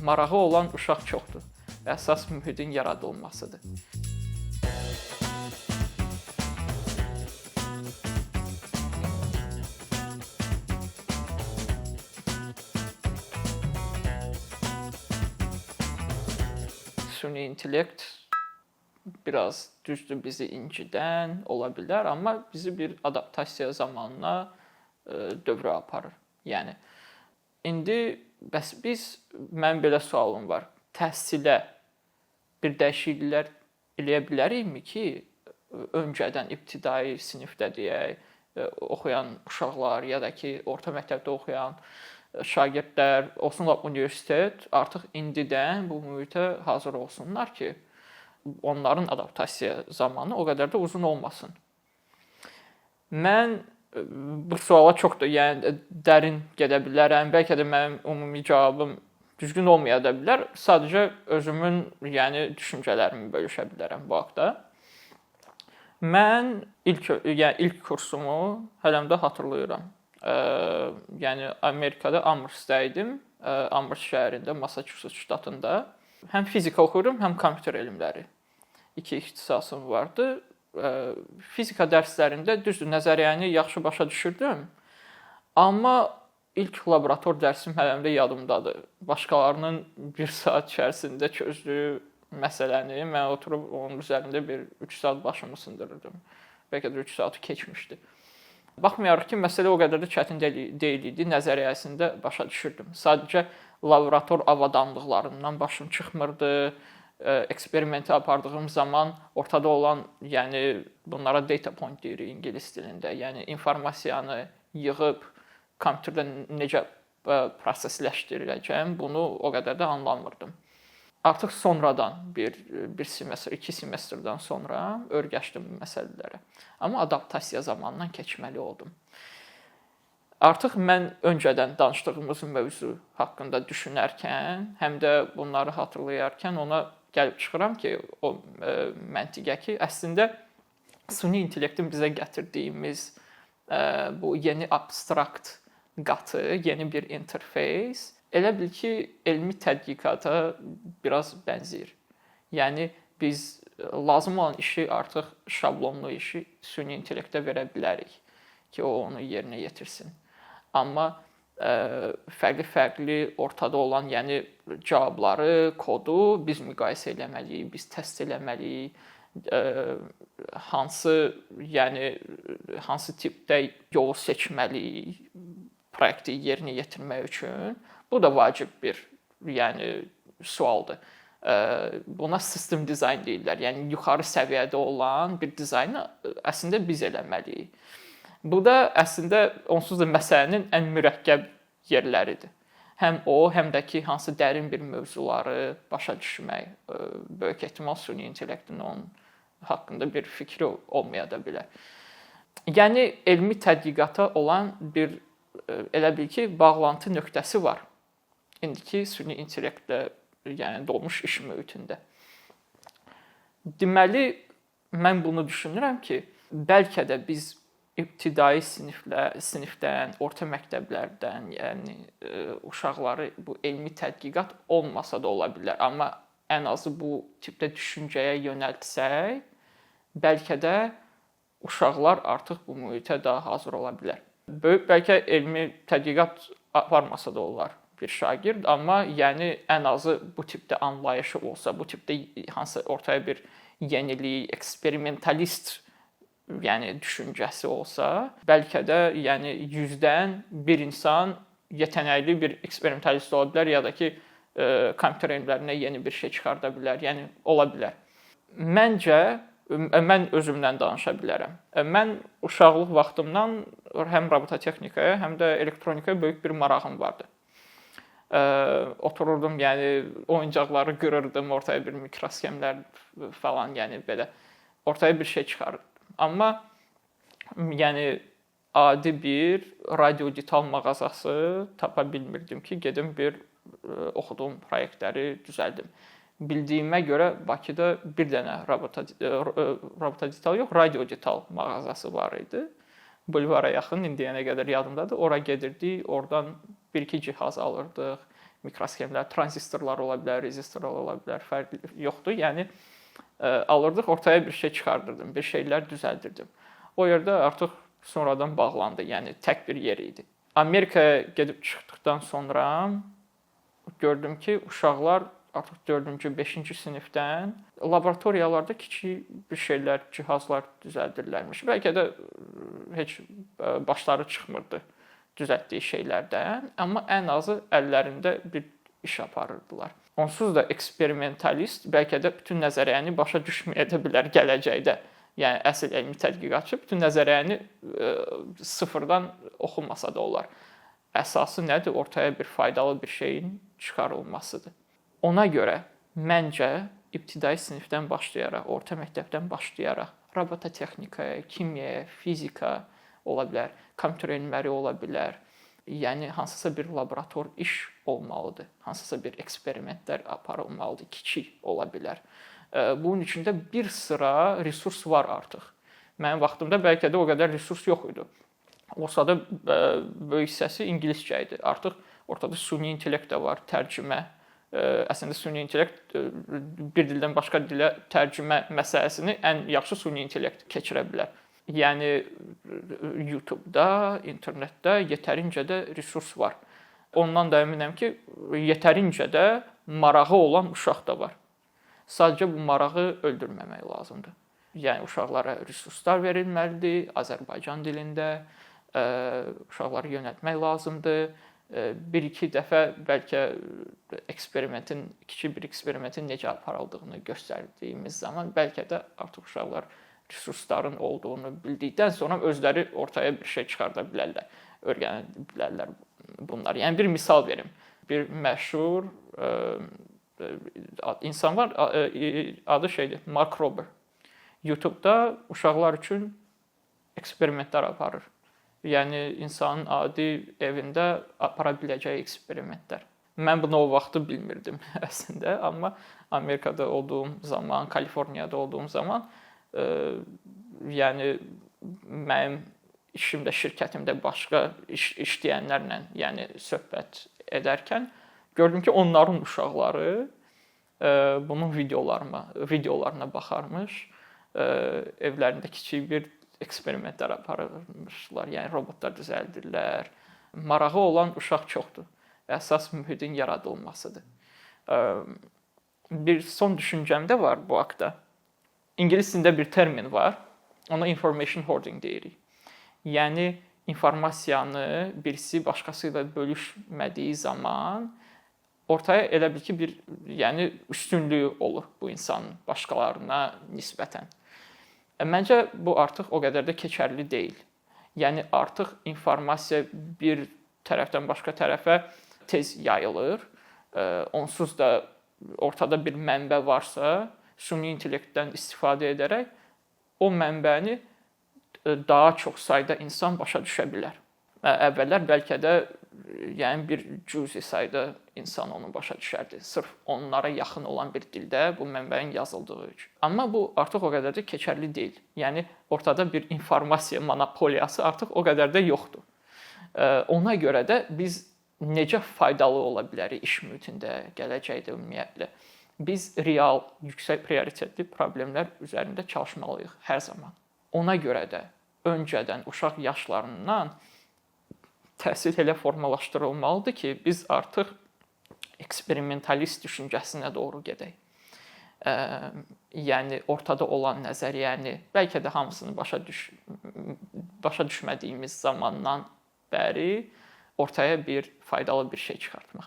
Marağı olan uşaq çoxdur. Əsas mühitin yaradılmasıdır. Süni intellekt biraz düzdür bizi incidən ola bilər, amma bizi bir adaptasiya zamanına dövrə aparır. Yəni indi bəs biz, mənim belə sualım var. Təhsilə bir dəyişikliklər eləyə bilərikmi ki, öncədən ibtidai sinifdə deyək, oxuyan uşaqlar ya da ki, orta məktəbdə oxuyan şagirdlər, olsun lap universitet, artıq indidən bu mühitə hazır olsunlar ki, onların adaptasiya zamanı o qədər də uzun olmasın. Mən bu suala çox da, yəni dərin gedə bilərəm. Bəlkə də mənim ümumi cavabım düzgün olmaya da bilər. Sadəcə özümün, yəni düşüncələrimi bölüşə bilərəm bu haqda. Mən ilk kursumu hələm də hatırlayıram. Yəni Amerikada Amherstdə idim. Amherst şəhərində, Massachusetts ştatında. Həm fizika oxuyurum, həm kompüter elmləri. İki ixtisasım vardı. Fizika dərslərində düzdür, nəzəriyyəni yaxşı başa düşürdüm. Amma ilk laborator dərsim hələm də yadımdadır. Başqalarının bir saat içərisində çözdüyü məsələni mən oturub onun üzərində bir 3 saat başımı sındırırdım. Bəlkə də 3 saatı keçmişdi. Baxmayaraq ki, məsələ o qədər də çətin deyil idi, nəzəriyyəsində başa düşürdüm. Sadəcə laborator avadanlıqlarından başım çıxmırdı. Eksperimenti apardığım zaman ortada olan, yəni bunlara data point deyirik ingilis dilində, yəni informasiyanı yığıb kompüterdə necə prosesləşdiriləcəyim, bunu o qədər də anlamırdım. Artıq sonradan bir semestr, 2 semestrdən sonra öyrəşdim bu məsələlərə. Amma adaptasiya zamanından keçməli oldum. Artıq mən öncədən danışdığımız mövzu haqqında düşünərkən, həm də bunları hatırlayarkən ona gəlib çıxıram ki, o məntiqə ki, əslində süni intellektin bizə gətirdiyimiz bu yeni abstrakt qatı, yeni bir interfeys elə bil ki, elmi tədqiqata biraz bənzəyir. Yəni biz lazım olan işi artıq şablonlu işi süni intellektə verə bilərik ki, o onu yerinə yetirsin. Amma fərqli-fərqli ortada olan, yəni cavabları, kodu biz müqayisə eləməliyik, biz test eləməliyik. Hansı, yəni hansı tipdə yolu seçməliyik proyekti yerinə yetirmək üçün. Bu da vacib bir, yəni sualdır. Buna system design deyirlər. Yəni yuxarı səviyyədə olan bir dizaynı əslində biz eləməliyik. Bu da əslində onsuz da məsələnin ən mürəkkəb yerləridir. Həm o, həm də ki, hansı dərin bir mövzuları başa düşmək, böyük ehtimal süni intellektin onun haqqında bir fikri olmaya da bilər. Yəni elmi tədqiqata olan bir elə bil ki, bağlantı nöqtəsi var. İndiki süni intellektlə, yəni dolmuş iş mühitində. Deməli, mən bunu düşünürəm ki, bəlkə də biz ibtidai sinifdən, orta məktəblərdən, yəni uşaqları bu elmi tədqiqat olmasa da ola bilər, amma ən azı bu tipdə düşüncəyə yönəltsək, bəlkə də uşaqlar artıq bu mühitə daha hazır ola bilər. Böyük bəlkə elmi tədqiqat aparmasa da olar bir şagird, amma yəni ən azı bu tipdə anlayışı olsa, bu tipdə hansı ortaya bir yenilik, eksperimentalist, yəni düşüncəsi olsa, bəlkə də yəni 100-dən bir insan yetənəkli bir eksperimentalist ola bilər ya da ki, kompüter elmlərinə yeni bir şey çıxarda bilər, yəni ola bilər. Məncə, mən özümdən danışa bilərəm. Mən uşaqlıq vaxtımdan həm robototexnikaya, həm də elektronikaya böyük bir marağım vardı. Otururdum, yəni oyuncaqları qırırdım, ortaya bir mikrosxemlər falan, yəni belə ortaya bir şey çıxarırdım. Amma yəni adi bir radio detal mağazası tapa bilmirdim ki, gedim bir oxuduğum proyektləri düzəldim. Bildiyimə görə Bakıda bir dənə robota detal yox, radio detal mağazası var idi. Bulvara yaxın, indiyənə qədər yadımdadır. Ora gedirdik, oradan bir-iki cihaz alırdıq, Mikrosxemlər, tranzistorlar ola bilər, rezistorlar ola bilər, fərqi yoxdur. Yəni alırdıq, ortaya bir şey çıxardırdım, bir şeylər düzəldirdim. O yerdə artıq sonradan bağlandı. Yəni tək bir yer idi. Amerikaya gedib çıxdıqdan sonra gördüm ki, uşaqlar artıq 4-cü, 5-ci sinifdən laboratoriyalarda kiçik bir şeylər, cihazlar düzəldirlərmiş. Bəlkə də heç başları çıxmırdı düzəltdiyi şeylərdən, amma ən azı əllərində bir iş aparırdılar. Onsuz da eksperimentalist bəlkə də bütün nəzəriyyəni başa düşməyə də bilər gələcəkdə. Yəni əsl elmi tədqiqatçı bütün nəzəriyyəni sıfırdan oxumasa da olar. Əsası nədir? Ortaya bir faydalı bir şeyin çıxarılmasıdır. Ona görə məncə ibtidai sinifdən başlayaraq, orta məktəbdən başlayaraq robototexnikaya, kimyaya, fizika ola bilər, kompüter elmləri ola bilər. Yəni hansısa bir laborator iş olmalıdır. Hansısa bir eksperimentlər aparılmalıdır, kiçik ola bilər. Bunun üçün də bir sıra resurs var artıq. Mənim vaxtımda bəlkə də o qədər resurs yox idi. Olsa da böyük hissəsi ingiliscə idi. Artıq ortada süni intellekt də var, tərcümə. Əslində süni intellekt bir dildən başqa dilə tərcümə məsələsini ən yaxşı süni intellekt keçirə bilər. Yəni YouTube-da, internetdə yetərincə də resurs var. Ondan da əminəm ki, yetərincə də marağı olan uşaq da var. Sadəcə bu marağı öldürməmək lazımdır. Yəni uşaqlara resurslar verilməlidir, Azərbaycan dilində uşaqları yönəltmək lazımdır. Bir-iki dəfə bəlkə eksperimentin, kiçik bir eksperimentin necə aparıldığını göstərdiyimiz zaman bəlkə də artıq uşaqlar resursların olduğunu bildikdən sonra özləri ortaya bir şey çıxarda bilərlər, öyrənə bilərlər bunları. Yəni bir misal verim. Bir məşhur insan var, adı şeydir, Mark Rober. YouTube-da uşaqlar üçün eksperimentlər aparır. Yəni insanın adi evində apara biləcəyi eksperimentlər. Mən bunu o vaxtı bilmirdim əslində, amma Amerikada olduğum zaman, Kaliforniyada olduğum zaman, yəni mənim işimdə, şirkətimdə başqa işləyənlərlə, yəni söhbət edərkən gördüm ki, onların uşaqları bunun videolarına baxarmış, evlərində kiçik bir eksperimentlər aparırmışlar, yəni robotlar düzəldirlər. Marağı olan uşaq çoxdur. Əsas mühitin yaradılmasıdır. Bir son düşüncəm də var bu haqda. İngilis dilində bir termin var. Ona information hoarding deyirik. Yəni informasiyanı birisi başqası ilə bölüşmədiyi zaman ortaya elə bil ki, bir yəni üstünlüyü olur bu insanın başqalarına nisbətən. Məncə bu artıq o qədər də keçərli deyil. Yəni artıq informasiya bir tərəfdən başqa tərəfə tez yayılır. Onsuz da ortada bir mənbə varsa, süni intellektdən istifadə edərək o mənbəni daha çox sayda insan başa düşə bilər. Əvvəllər bəlkə də yəni bir cüzi sayda insan onu başa düşərdi. Sırf onlara yaxın olan bir dildə bu mənbəyin yazıldığı üçün. Amma bu artıq o qədər də keçərli deyil. Yəni ortada bir informasiya monopoliyası artıq o qədər də yoxdur. Ona görə də biz necə faydalı ola bilərik iş mühitində, gələcəkdə ümumiyyətlə? Biz real, yüksək prioritetli problemlər üzərində çalışmalıyıq hər zaman. Ona görə də öncədən uşaq yaşlarından təhsil elə formalaşdırılmalıdır ki, biz artıq eksperimentalist düşüncəsinə doğru gedək. Yəni ortada olan nəzəriyyəni bəlkə də hamısını başa düşmədiyimiz zamandan bəri ortaya bir faydalı bir şey çıxartmaq.